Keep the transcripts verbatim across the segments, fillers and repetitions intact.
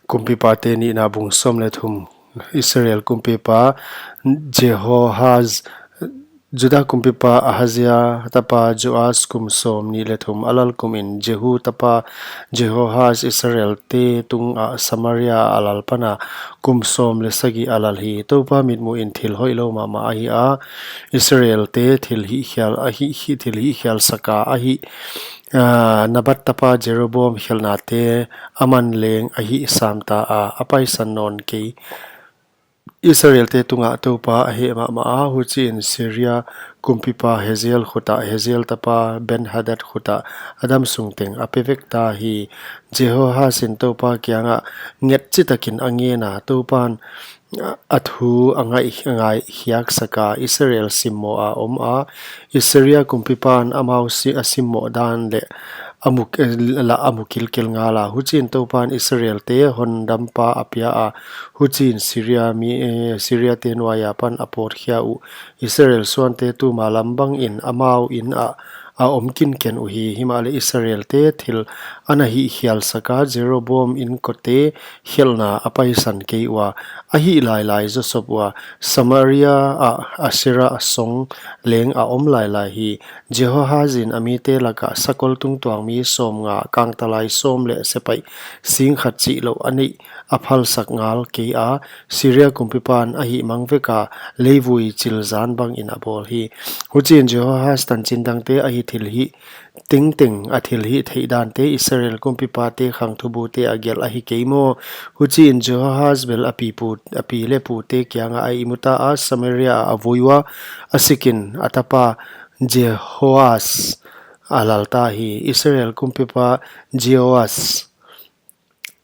Kumpipate nihna bung sawm leh thum. Israel kumpipa Jehoahaz, Juda kumpipa Ahazia tapa Joas kum sawmnih leh thum a lal kum in Jehu tapa Jehoahaz Israelte tungah Samaria a lal pan a kum sawm leh sagih a lal hi. Toupa mitmuh in thil hoihlou mahmah ahi a, Israelte thil hihkhial ahi, hi, thil hihkhial sak a ahi. Ah, Nebat tapa Jeroboam khelhnate aman leng a hih sam ta a, a paisan nawn kei. Israelte tungah Toupa a heh mahmah a, huchiin Syria kumpipa Hazael khut ah, Hazael tapa Benhadad khut ah a damsung teng a pe vek ta hi. Jehoahaz in Toupa kiangah nget chitakin a ngen a, Toupan a thu a ngaih, a ngaihkhiak sak a, Israel simmoh a om a, Syria kumpipan amau si-, a simmoh dan leh a mu, la a mu kilkel ngal a. Huchiin Toupan Israelte hondampa a pia a, huchiin Syria mi, eh, Syriate nuai apan a pawtkhia uh. Israel suante tuma lam bangin amau in ah a om kinken uhi. Himahleh Israelte thil ana hihkhial sak a, Jeroboam inkote khelhna a paisan kei ua, a hih lailai zawsop ua, Samaria ah Asherah song leng a om lailai hi. Jehoahaz in a mite lakah sakol tungtuang mi sawmnga, kangtalai sawm leh sepaih sing khat chihlouh a neih a phalsak ngal kei a, Syria kumpipan a hihmang vek a, leivui chil zan bangin a bawl hi. Huchiin Jehoahaz tanchin dangte a hih thil hih tengteng, a thil hih theih dante Israel kumpipate khangthubute a gelh ahi kei maw? Huchiin Jehoahaz bel a pipu, a pi leh pute kiangah a ihmu ta a, Samaria ah a vui ua, a sikin a tapa Jehoas a lal ta hi. Israel kumpipa Jehoas,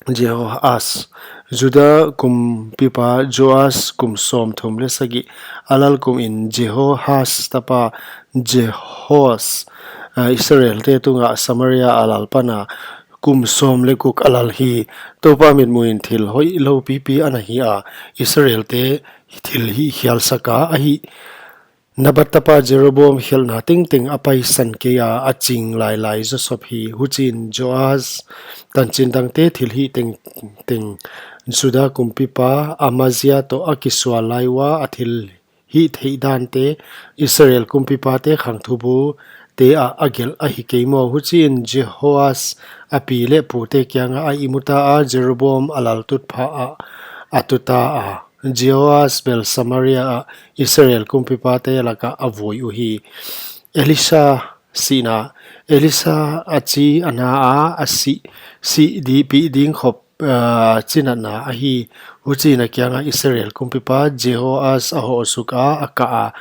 Jehoas, Juda kumpipa Joas kum sawmthum leh sagih a lal kum in Jehoahaz tapa Jehoas, ah, Israelte tungah Samaria a lal pan a kum sawm leh guk a lal hi. Toupa mitmuh in thil hoihlou pipi ana hi a, Israelte thil hihkhial sak a ahi. Nebat tapa Jeroboam khelhna tengteng a paisan kei a, a ching lailai zawsop hi. Huchiin Joas tanchin dangte thil hih tengteng, Juda kumpipa Amazia toh a kisual lai ua, a thil hih theih dante Israel kumpipate khangthubute ah a gelh ahi kei maw? Huchiin Jehoas a pi leh pute kiangah a ihmu ta a, Jeroboam a laltutphah ah a tu ta a. Jehoas bel Samaria ah Israel kumpipate lakah a vui uhi. Elisha sihna. Elisha a chi a na a, a sih, sih dipih ding khop, ah, chinatna ahi. Huchiin a kiangah Israel kumpipa Jehoas a hoh suk a, a kah a,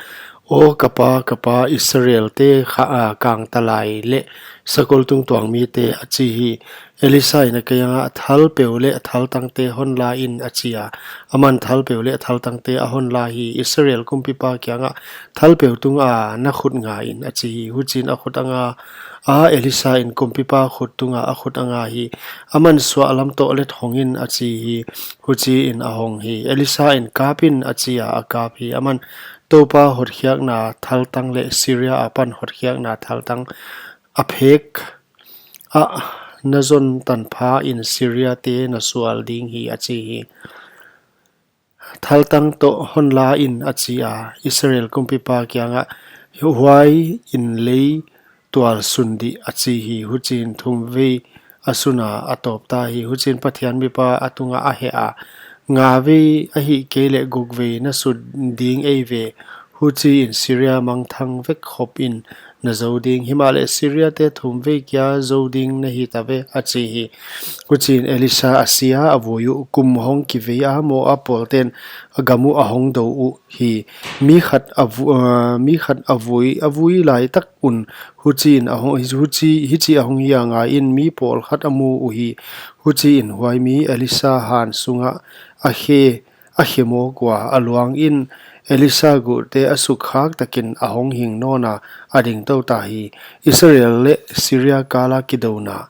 "Aw ka pa, ka pa, Israelte kha, ah, kangtalai leh sakol tungtuang mite," a chi hi. Elisha in a kiangah, "Thalpeu leh thaltangte hon la in," a chi a. Aman thalpeu leh thaltangte a hon la hi. Israel kumpipa kiangah, "Thalpeu tungah na khut nga in," a chi hi. Huchiin a khut a nga a, Elisha in kumpipa khut tungah a khut a nga hi. Aman, "Suahlam toh let hong in," a chi hi. Huchiin a hong hi. Elisha in, "Kap in," a chi a, a kap hi. Aman, "Toupa hotkhiakna thaltang leh Syria apan hotkhiakna thaltang a phek ah na zon tanpha in Syriate na sual ding hi," a chi hi. "Thaltang toh hon la in," a chi a, Israel kumpipa kiangah, "Huai in lei tual sun dih," a chi hi. Huchiin thumvei a sun a, a tawp ta hi. Huchiin Pathian mipa a tungah a heh a, "Ngavei ahihkeileh gukvei na sut ding eive, huchiin Syria mangthang vek khop in na zou ding. Himahleh Syriate thumvei kia zou ding na hi ta ve," a chi hi. Huchiin Elisha a si a, a vui uh. Kum hong kivei a, Moab pawlten a gam uh a hong dou uh hi. Mi khat a vu-, ah, mi khat a vui, a vui lai tak un, huchiin a hong, huchi, hichi a hong hi a, ngai in, mi pawlkhat a mu uhi. Huchiin huai mi Elisha han sungah a khe, a khe mawk ua, a luang in, Elisha guhte a sukkhak takin a hong hing nawn a, a ding tou ta hi. Israel leh Syria kala kidouna.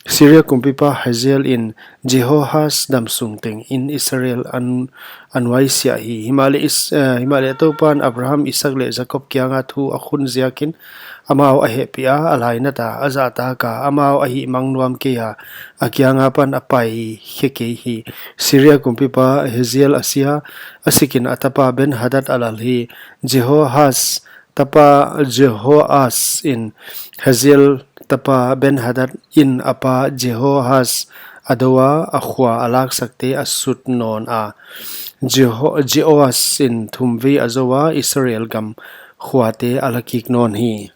Syria kumpipa Hazael in Jehoahaz damsung teng in Israel an, a nuaisiah hi. Himahleh Is-, eh, himahleh Toupan Abraham, Isaak leh Jakob kianga thu a khun ziakin amau a hehpih a, a lainata, a zahtaka, amau a hihmang nuam keia, a kianga pan a paikhe kei hi. Siria kumpipa Hazael a si a, a sikin a tapa Benhadad a lal hi. Jehoahaz tapa Jehoas in Hazael tapa Benhadad in a pa Jehoahaz a dou a, a khua a laksakte a sut nawna. Jeho- Jehoas in thumvei a zou a, Israel gam khuate a lakik nawn hi.